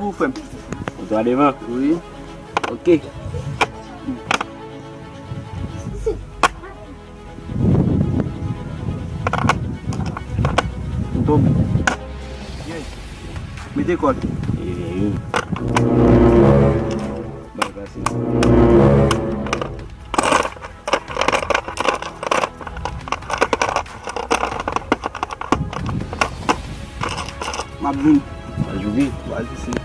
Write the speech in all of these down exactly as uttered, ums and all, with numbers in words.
Ou frè m. Ou twa devan? Wi. Ok. M tonbe. Mete kòd. Bay pase. M ap vin. Al joubi. Al joubi.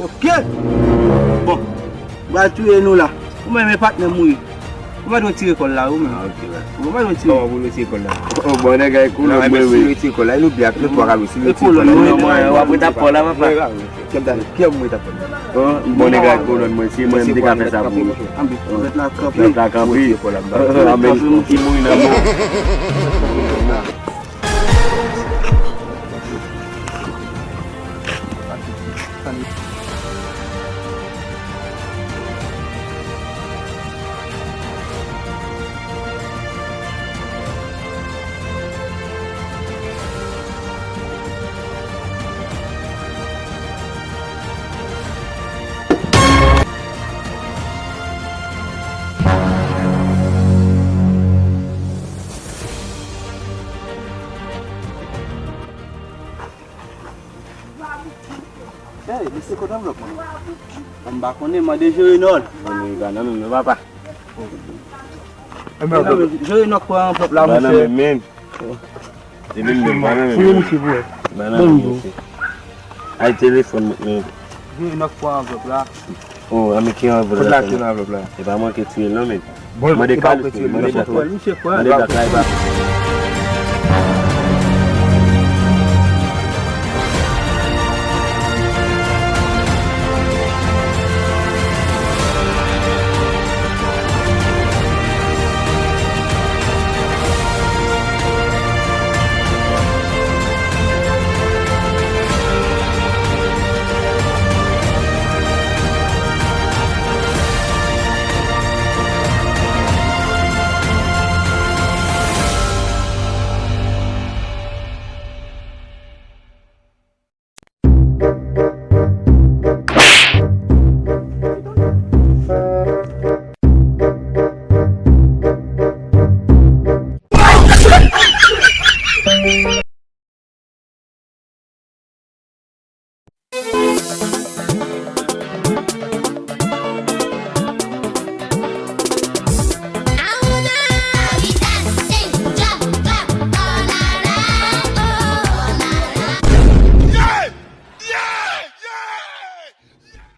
Ok. Bon. M pral touye nou la. Ou menm e patnè m ou ye. Ou pa dwe tire kòl la, ou menm. Ah, ok, bra. Ou pa dwe tire. Kòman pou nou tire kòl la? Oh, bon, nèg ay kolòn mwen, wi. Si nou tire kòl la, nou byen, nou twa ka si nou tire kòl la. Non, mwen, w ap ret ap kòl la, papa. Kèm ta, kèm mwen ta fè. Oh, bon, nèg ay kolòn mwen, si mwen, m te ka fè sa pou ou. Anbe, ou ret la kanpe. Ou ret la kanpe. Anbe, ki mouri nan men. Hey, mesye, kote anvlòp mwen? M pa konnen, mande Jerenòl. Mande li pa nan menm non, papa. Jerenòl pran anvlòp la, monchè. Telefòn mwen, pa nan menm. Fouye misye pou wè. Pa nan menm, mesye. Ay, telefòn mwen. Jerenòl pran anvlòp la. Oh, anmen ki anvlòp la. Kot la ki nan anvlòp la? E pa mwen ki tire l non, men. Bon, mande Carlos, mande Carlos. Mande Black la, e pa.